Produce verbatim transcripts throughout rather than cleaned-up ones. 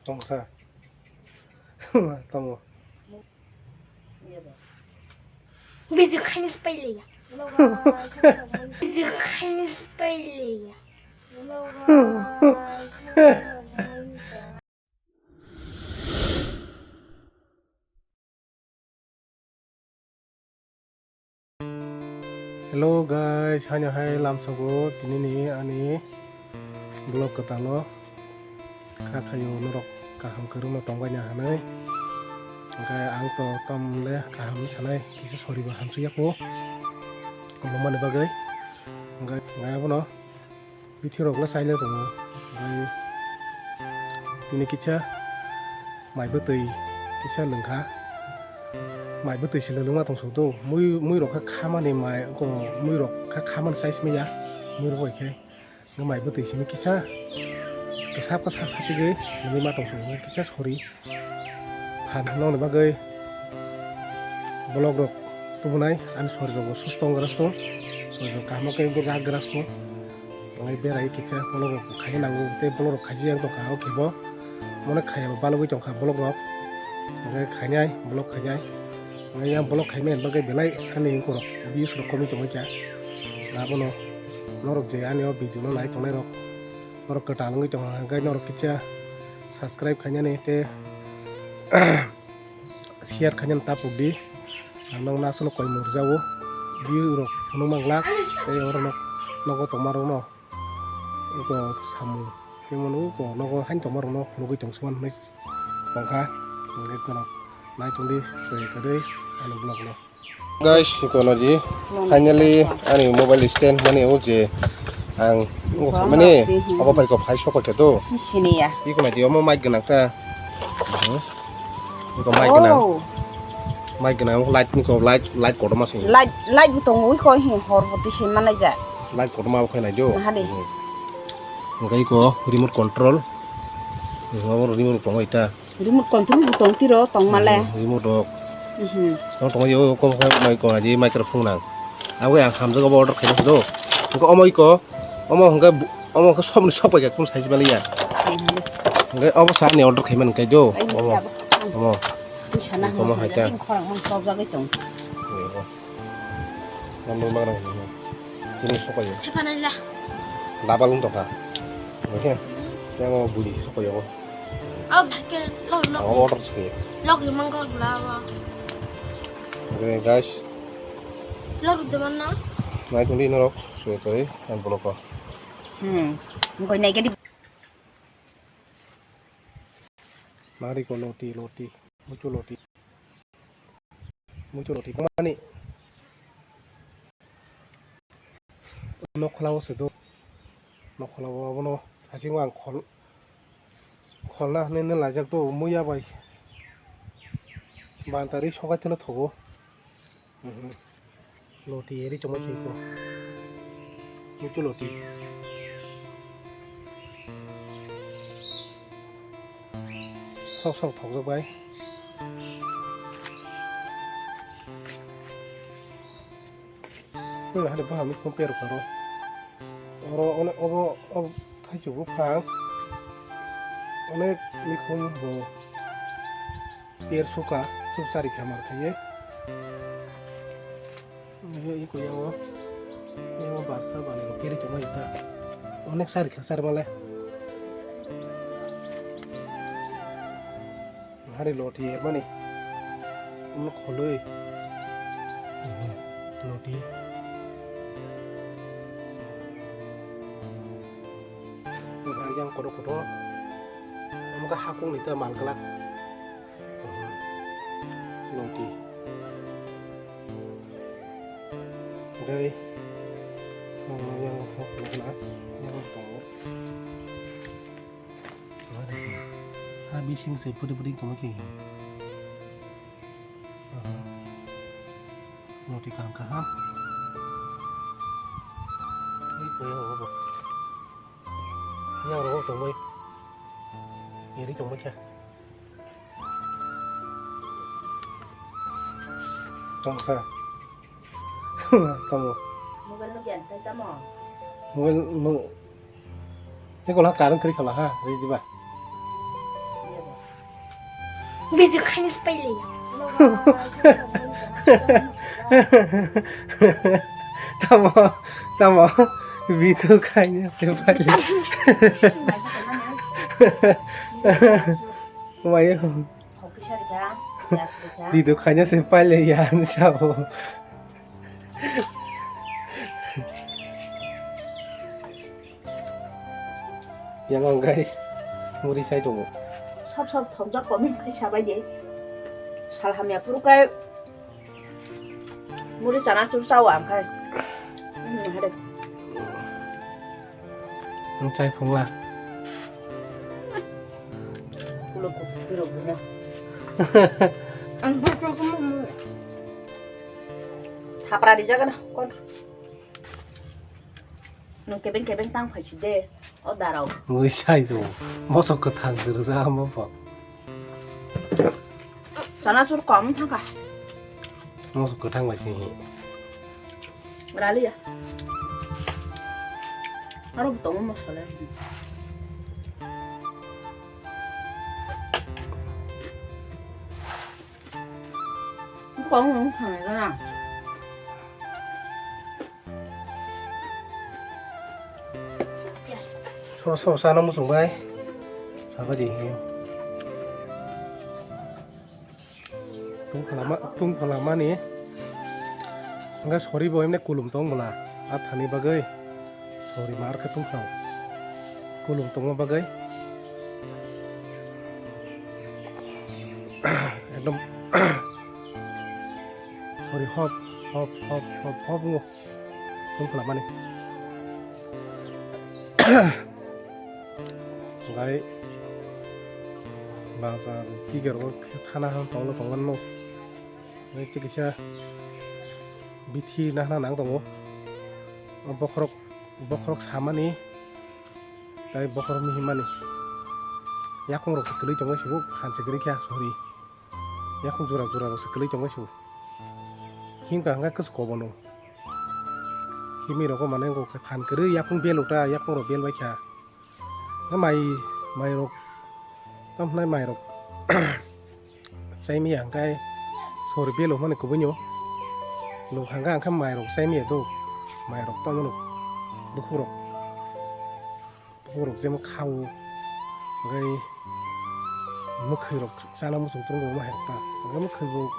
Tongsa. Tongo. Video khaini spailia. Video khaini spailia. Hello guys, haino hai lamsogo tinini ani vlog kwtalo kha khaio norok kaham kwrwngno tongbaina hinwi. Hwnkhe ang to tamle kaham sanai kisa soriba hamsukya kho kolomani bagwi. Hwnkhe hwnkhe abono Bithi rok le saile tongo. Bai tini kisa mai bwtwi kisa lwngkha. Mai bwtwi se lwngma tong song do. Mui, mui rok kha khamani mai ko mui rok kha khamani sai simi ya. Mui rok bai khe mai bwtwi simi kisa. Kisa kisa sapigwi lwngma tong song kisa sori. Phan nokni bagwi vlog rok tubunai ani sorirokbo susto wngwi gra song, sorirok kaham khe wngwi gra song. Hwnwi berai kisa vlog rok khaina nango tei vlog rok khaijak tongkha o khe bo. Mono khaiya balogwi tongkha vlog rok. Hwnwi khainai vlog khainai. Hwnwi yang vlog khaimani bagwi belai ani wngkorok views rok komwi tongwi kha. Abono norok je ani o video no nai tongnai rok norok kwtal wngwi tongkha hwnkhe norok kisa subscribe khainani tei share khainani tapuk di. Ang nokno aswkno koi murjago view rok phunuk manglak tei oro nok nogo tongma rokno eko samung tei mano eko nogo haino tongma rokno phunugwi tong sima hinwi tongkha. Hwnkhe kheno nai tongdi soi kwrwi ani vlog no. Guys, kono di finally ani mobile stand mani o je ang o khamani obo bai ko phai sok paikha to. Siniya. Iko nai di omo mic gwnang ta. Hmm? Iko mic gwnang. Oh. Mic gwnang light ni ko light light kotorma sing. Light light bo tongo iko hi hor bo twi sima nai ja. Light kotorma bo khainai do. Naha de. Hmm. Hwnkhe iko remote control. Iko remote tongo ita. Remote control bo tong tiro tong male. Hmm, remote rok. Mhm. Tong tong yo kom khai mai ko aji microphone nang. Abo yang hamjak obo order khaina do. Ko omo iko, omo hwnkhe bu-, omo hwnkhe sobni sok pai kun sai maliya. Mhm. Hwnkhe obo sani order khaimani kai do. Ai, omo. Omo. Twi sana omo hwnkhe hai ta. Khorang mang chop jagwi tong. Omo. Nang nang nang nang. Tini sokayo. Thepanai la. Laba lung tokha. Oke. Yang mau budi sokayo. Oh, bhai ke log log. Ang order sini. Log limang log laba. Oke guys. Log deman na. Nai tungdi norok sui kari ang boloko. Hmm. Ngoi nai gadi. Nari ko loti loti. Muitu loti. Muitu loti mani. Nokholao se do. Nokholao abono hasingo ang khol-, kholna hinwi nw laijak do muya bai. Bantari sokaitwno thogo. Mhm. Loti eri chongma siko. Muitu loti. Sok sok thokjak bai. Wng hai bo hamwi khum peruk aro. Oro onek obo, obo thaichuk buphang. Onek mikhum bo per suka, suk chari kha mar khaiye. Eko yango, yango barsa bani rok kiri tongma ita. Onek sari kha sari male. Hari loti mani. Omo khului. Loti. Yang kotor kotor. Omo khe hakung ni ta mal kelak. Loti. Dai. Yang hok na yang tongo. Ha bising se pudi pudi tongma khe. Loti kaham kaham. Twi paya obo. Yang rogo tongbai. Iri tongbai kha. Tongsa. Tamo. Mobile no giyan sai tamo. Mobile no. Tei kola current kri khala ha, ri diba. Video khaina se pailaiya. Tamo, tamo, video khaina se pailaiya. Wayo. Video khaina se pailaiya, hinwi sabo. Yang ang gai muri sai tongo. Sab sab thokjak comment khai sabai de. Sal hamya phuru kai muri chana chur chao ang khai. Hmm, hade. Ang chai phungla. Kulo kulo bina. Ang buchok mo. Thapra di jaga na kon. Nwng kebeng kebeng tang phai si de, o darao. Mui sai do. Mosok kwthang kwrwja amo bo. Chana sur kom thangkha. Mosok kwthang bai si hi. Raliya. Aro bo tongo mosok le. Kong nwng thang na. So, so, sana muchung bai. Sabai di. Tung phalama, tung phalamani. Enggak, sorry bo, emne kulum tong bwla. Athani bagwi. Sorry, mar khe tung phal. Kulum tongma bagwi. Ekdom. Sorry, hop, hop, hop, hop, hop, ngo. Tong khlai mani. Bai bazar tiger o thana han tong tong no. Bai tikisa bithi nahna nang tongo. Bokhorok, bokhorok samani tai bokhorok mihimani. Yakung rok kwlwi tongo sibu hanse kwrwi kha sorry. Yakung jora jora rok se kwlwi tongma se. Himkha hwnkhe kwchwk kobono. Himwi rokbo mane wngkha phan kwrwi yakung bel ota yakung rok bel baikha. Mai, mai rok, tamo hwnai mai rok chaimiya hwnkhe sori bel hwnmani kubuino. Nwng hwnkha hwnkhe mai rok chaimiya do. Mai rok tamo bukhuk rok. Borok jemo khao, hwnkhe mwkhwirok chana muchung tongo omo hai ta. Hwnkhe mwkhwirok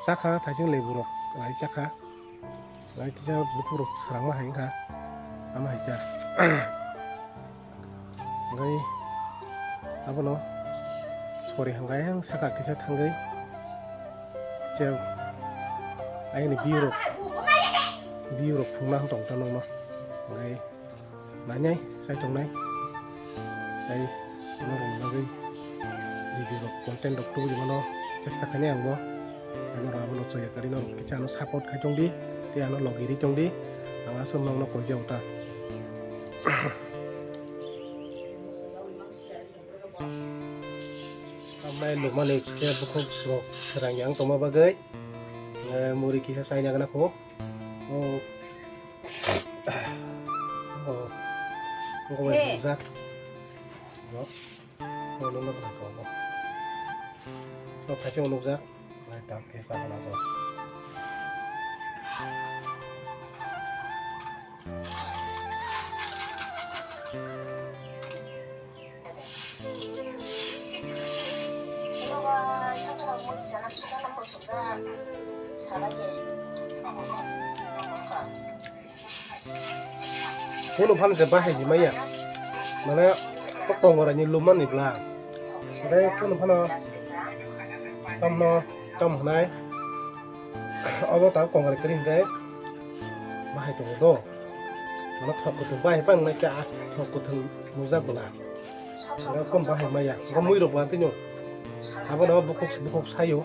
chakha, thaising leburok lai chakha, lai kisa bukhurok swrangma hai wngkha, omo hai ta. Hwnkhe abono sori hwnkhe ayang saka kisa thangwi, kisa ayangni biyurok, biyurok phungna tong ta nokno. Hwnkhe Nainai, sai tongnai. Tei norokni bagwi video rok, content rok tubui mano chesta khainai ang bo. Tei norok abono chaya kwrwi norok kisa ano support khai tong di, tei ano logi ri tong di. Ang aswk nokno koijao ta. Tamnai nukmani kisa bukhuk rok swrang yang tongma bagwi, eh, muri kisa chaina gana kho. Oh. Oh. Nokho bai nukjak. No. No, no, no, no, no. No, kaisa nukjak. Nai tak ke sa kana ko. Kuno phano je bahai himaya. Mane kongora ni lumani bla. Dai kuno phano tamno tam hwnai. Obo ta kongora kiri hwnkhe bahai tongo do. Mane thok kuthung bahai pangnai khe ah thok kuthung nujak bwla. Saka kom bahai maya, kom mui rok ba tino. Abo no bukhuk bukhuk sayo.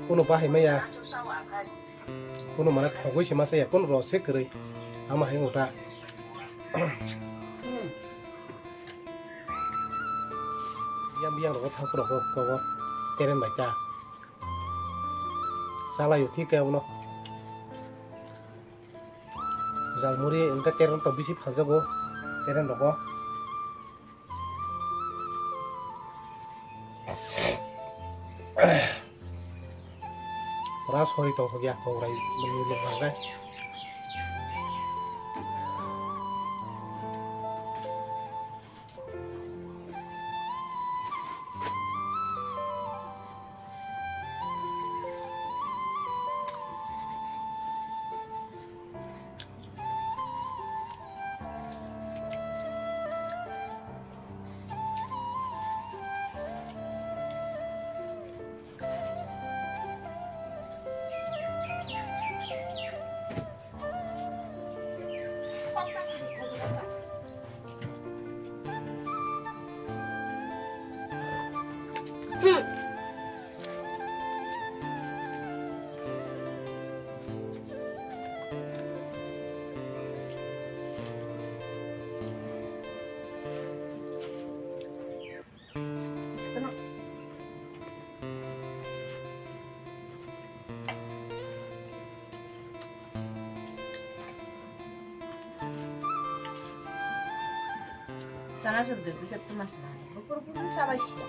Kuno bahai maya. Kuno mana thogoi se masa ya, kuno ro se kwrwi. Ama hai ngota. Yang biang rok thang rok ko ko teren bai ta. Salayo thik khe abono. Jalmuri wngkha teren to bisi phaljago, teren rogo. Pura sori tongthokya, tongrai bini lwng hwnkhai. Chana sir de biket tu mas na. Bukur bukur sabai sia.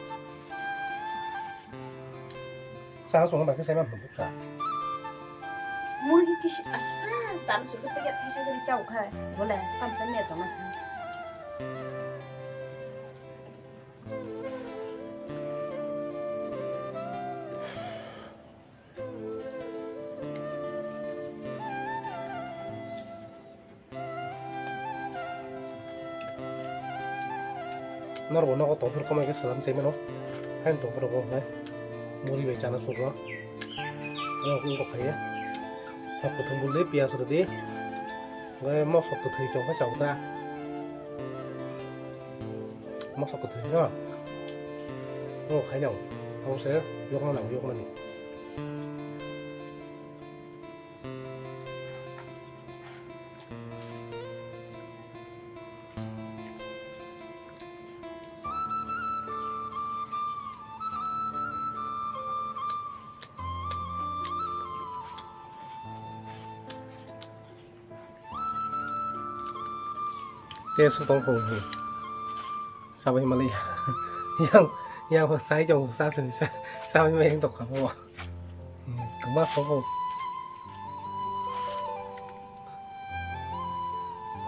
Chana sir de biket tu mas na. Muri kis asa chana sir de biket tu mas na. Bole kam chani ya tu mas na. Norok bo nogo tongphuru komai khe salam chaimano. Haino tongphuru bo hwnkhai muri bai chana sukro. Norok wngkha phaiya. Hok kuthum buldi, piyaj rwdi. Hwnkhai mosok kwthwi tongkha chao ta. Mosok kwthwi no. Wngkha khaino. Abo se yokna nango, yoknani. Tei su tong kho. Sabai mali. Yang, yang bo sai jong sa sini sa. Sabai mali yang tok kha bo. Kma so bo.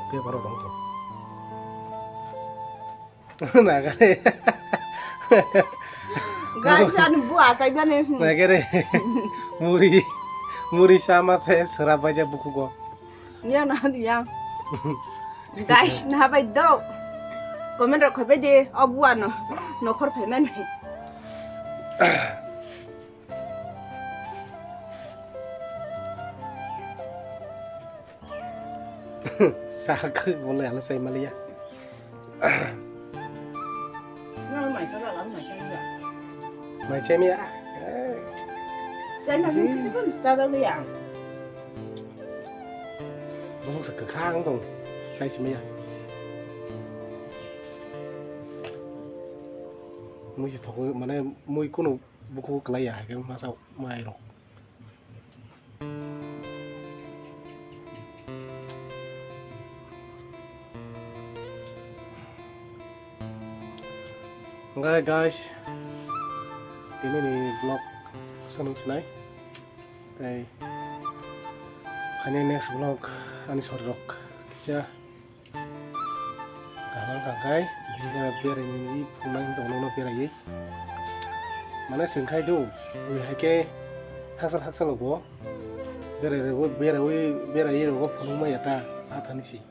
Paper rok dong to. Nagare. Guys, ani bu achai bani. Nagare. Muri, muri sama se sera baja buku go. Ya na ya. Guys, na bai do. Comment rok khabai de, o bu ano. Nokhor phai mani. Sakhe bole alo sai maliya. Nang mai ka la, mai ka ya. Mai chai miya. Chai na ni kisi pun struggle ya. Bosok sa kwkhwrang tong. Chai si miya. Mui si thok mane mui kunu buku kwlai ya, hai khe masa mai rok. Hwnkhe guys, tini ni vlog swngchinai tei phaini next vlog ani sori rok kisa. Kaham kha khai, bini jaga berai nini phunuknai wng tongno, no berai. Mane chwng khai do, ui hai khe hakchal hakchal bo berai rego, berai ui, berai rego phunuk maya ta, a thani si.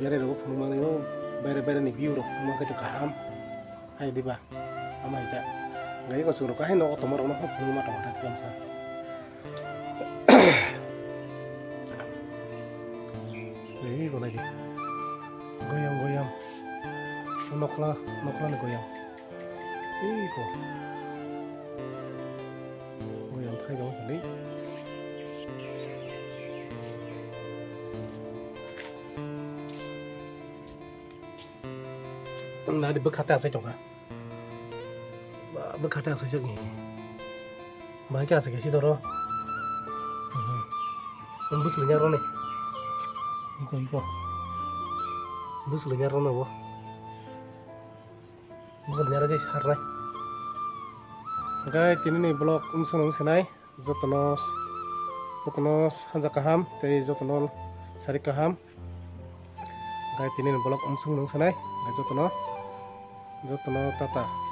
Berai rego phunuk mani o, berai berai ni view rok phunuk ma khe to kaham. Hai diba? Ama hai ta. Gai ko chwng rok hai nogo tongma rok no phunuk ma tong kha khe sa. Ei, bo nai di. Goyang, goyang. Nokla, nokla ni goyang. Ei, ko. Goyang thai dong, di. Nadi bwkha ta sai tongkha. Ba, bwkha ta sai jagni. Bai kha sai si doro. Bwswlwi nya roni. Iko, iko. Bwswlwi nya rono bo. Bwswlwi nya rogwi sarnai. Hwnkhe tinini vlog umsung nung sinai jotono, jotono sanja kaham tei jotono sari kaham. Hwnkhe tinini vlog umsung nung sinai jotono, jotono tata.